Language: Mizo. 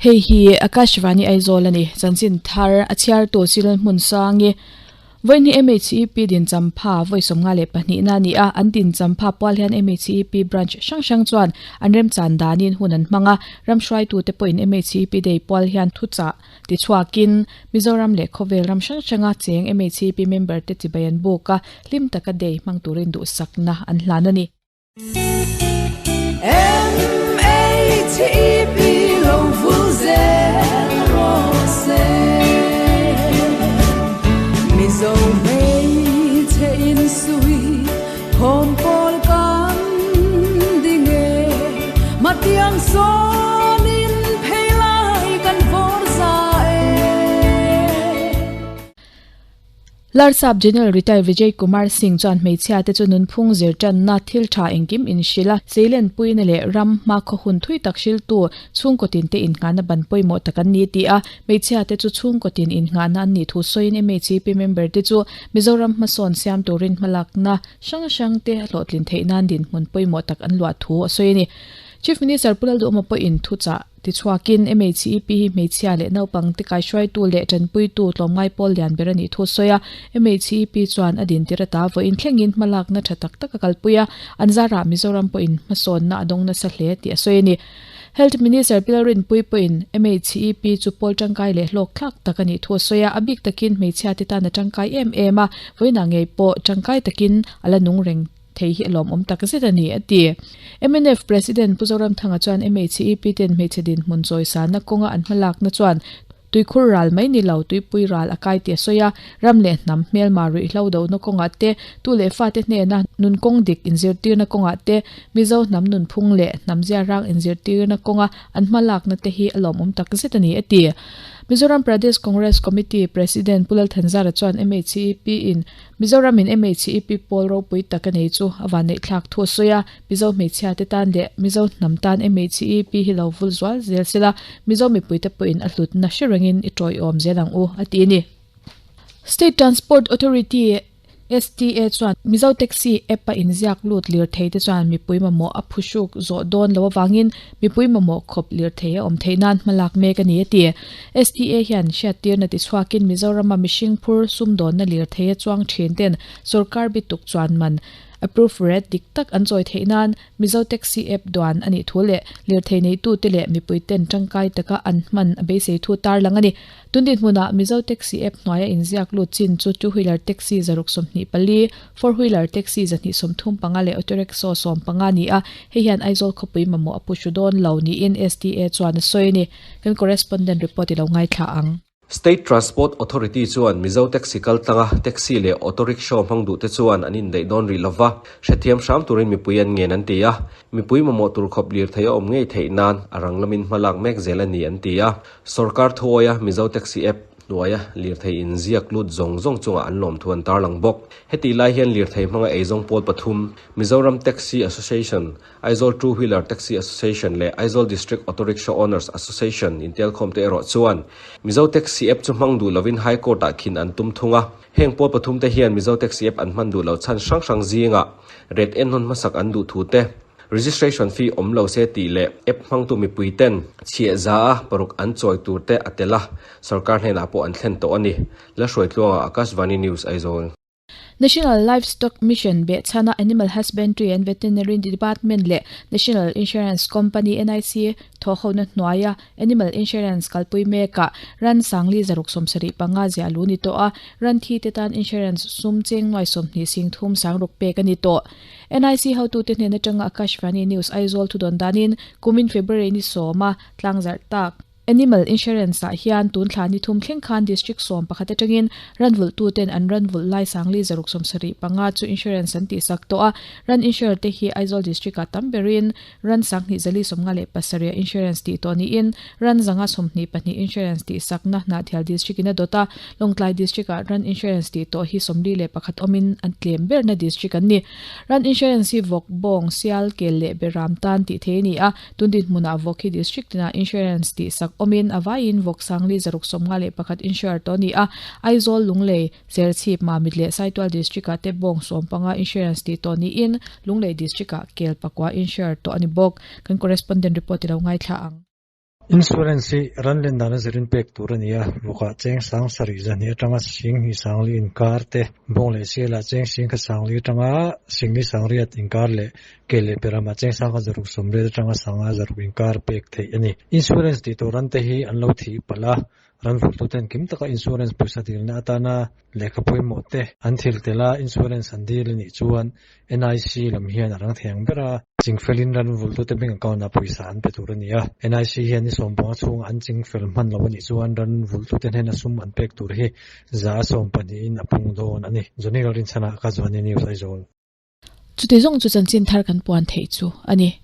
Hei hi Akashvani Aizawl a ni. Chanchin thar a chhiartu Silal Hmunsangi Vawiin hi MHEP din champha vawi 52 na a ni a, an din champha pual hian MHEP branch hrang hrang chuan an remchan danin hun an hmang a, ram hruaitute pawhin MHEP Day pual hian thuchah tichhuakin Mizoram leh khawvel ram hrang hranga cheng MHEP member te chibai an buk a, hlim taka day hmang turin duhsakna an hlan a ni. MHEP lo vul zel rawh se. Mizo hmeichhe insui khawm pawl kan ding e. Matiang sawnin phei lai kan vawr za e. Larsap General Retired Vijay Kumar Singh chuan hmeichhia te chu nunphung zir tanna thil tha engkim inhrilh a, seilenpuina leh ram hmakhaw hun thui tak hriltu chhungkaw tin te innghahna ban pawimawh tak an ni tih a, hmeichhia te chu chhungkaw tin innghahna an nih thu sawiin MHEP member te chu Mizoram hmasawn siam turin hmalakna hrang hrang te hlawhtlin theih nan dinhmun pawimawh tak an luah thu a sawi a ni. Chief Minister Pu Lalduhawma pawhin thuchah Tichhuakin, MHEP hi hmeichhia leh naupangte kaihruaitu leh tanpuitu tlawmngai pawl lian ber a nih thu a sawi a. MHEP chuan a dintir ata vawiin thlengin hmalakna tha tak tak a kalpui a, an zarah Mizoram pawhin hmasawnna a dawng nasa hle tih a sawi a ni. Health Minister Pi Rinpuii pawhin MHEP chu pawl tangkai leh hlawk thlak tak a nih thu a sawi a, a bik takin hmeichhiate tan a tangkai em em a, vawiinah ngei pawh tangkai takin a la nung reng. Thei hi a lawmawm tak zet a ni, a ti. Mnf President Pu Zoramthanga chuan MHEP ten hmeichhe dinhmun chawisanna kawnga an hmalakna chuan tuikhur ral mai ni lo, tuipui ral a kai tih a sawi a. Ram leh hnam hmelma ruihhlo dohna kawngah te, tu leh fate hnena nun kawng dik inzirtirna kawngah te, Mizo hnam nunphung leh hnam ziarang inzirtirna kawnga an hmalakna te hi a lawmawm tak zet a ni, a ti. Mizoram Pradesh Congress Committee President Pu Lalthanzara chuan MHEP in Mizoram in MHEP pawl ropui tak a nei chu a vanneih thlak thu a sawi a, Mizo hmeichhia te tan leh Mizo hnam tan MHEP hi lo vul zual zel sela, Mizo mipuite pawhin a hlutna hre rengin i tawiawm zel ang u, a ti a ni. State Transport Authority, STA, chuan Mizo Taxi app a inziak lut lirthei te chuan mipui mamawh a phuhruk zawh dawn lo avangin mipui mamawh khawp lirthei a awm theih nan hmalak mek a ni, a ti. STA hian hriattirna tichhuakin Mizorama mihring phur sumdawnna lirthei a chuang thin ten sorkar bituk chuan man approve rate dik tak an chawi theih nan Mizo Taxi App duan a nih thu leh lirthei neitute leh mipui ten tangkai taka an hman a beisei thu tarlang a ni. Tun dinhmunah Mizo Taxi App hnuaia inziak lut chin chu two wheeler taxi 624, four wheeler taxi 135 leh auto rickshaw 15 a ni a, hei hian Aizawl khawpui mamawh a pu hru dawn lo niin STA chuan a sawi a ni. Kan correspondent report i lo ngaithla ang. State Transport Authority chuan Mizo taxi kal tlanga taxi leh auto rickshaw hmang duhte chuan an indaih dawn rih lova, hrethiam hram turin mipui an ngen an ti a. Mipui mamawh tur khawp lirthei a awm ngei theih nan a rang lamin hma lak mek zel a ni an ti a. Sorkar thuawia Mizo Taxi App hnuaia lirthei inziak lut zawng zawng chungah an lawmthu an tarlang bawk. Hetih lai hian lirthei hmanga eizawng pawl pathum, Mizoram Taxi Association, Aizawl Two Wheeler Taxi Association leh Aizawl District Auto Rickshaw Owners Association intelkhawmte erawh chuan Mizo Taxi App chu hmang duh lovin High Court-ah khin an tum thung a. Heng pawl pathumte hian Mizo Taxi App an hman duh loh chhan hrang hrang zingah ret enhawn hmasak an duh thu te, registration fee awm lo se tih leh app hmangtu mipui ten chhiah za a paruk an chawi tur te a tel a, sorkar hnenah pawh an thlen tawh a ni. Lalhruaitluanga, Akashvani News, Aizawl. National Livestock Mission behchhana Animal Husbandry and Veterinary Department leh National Insurance Company, NIC, thawhhona hnuaia Animal Insurance kalpui mekah ran sangli 675 ziah lu ni tawh a, ran thi te tan insurance sum cheng nuai 20 sing thum sang ruk pek a ni tawh. NIC hotute hnen atanga Akashvani News Aizawl thudawn danin kumin February ni sawma tlangzarh tak Animal Insurance ah hian tun thla ni thum thleng khan District 11 atangin ranvulh ten an ranvulh lai sangli 675 chu insurance an tihsak tawh a, ran insure te hi Aizawl District ah tam berin Ran 2057 insurance tih tawh niin ran 122 insurance tih sakna Hnahthial District in a dawt a, Lawngtlai District ah ran insurance tih tawh hi 41 awmin an tlem berna district an ni. Ran insurance hi vawk, bawng, sial, kel leh beram tan tih thei a ni a, tun dinhmunah vawk hi district tinah insurance tih sak awmin a vaiin vawk 4,651 insure tawh a ni a, Aizawl, Lunglei, Serchhip, Mamit leh Saitual District-ah te bawng 15 insurance tih tawh niin Lunglei District-ah kel pakua insure tawh a ni bawk. Kan correspondent report i lo ngaithla ang. Insurance hi ran len dana zirin pek tur a ni a, vawkah cheng sang sarih zahnih atanga sing hnih sangli inkar te, bawng leh sialah cheng sing kha sangli atanga singli sangriat inkar leh ke leh peramah cheng sang kha zaruk sawmriat atanga sanga zaruk inkar pek theih a ni. Insurance tih tur ran te hi an lo thih palh a, ran vulhtuten kim taka insurance pawisa dilna atana lehkha pawimawh te an thil tel a, insurance an dil a nih chuan NIC lam hian a rang thei ang ber a, chingfelin ran vulhtute bank account ah pawisa an pe tur a ni a. NIC hian ni sawmpanga chhunga an chingfel hman lo a nih chuan ran vulhtute hnena sum an pek tur hi za a sawm pahnihin a pung dawn a ni. Johnny Lalrinchhana ka Zuani News Aizawl. Chuti zawng chu chanchin thar kan puan theih chu a ni.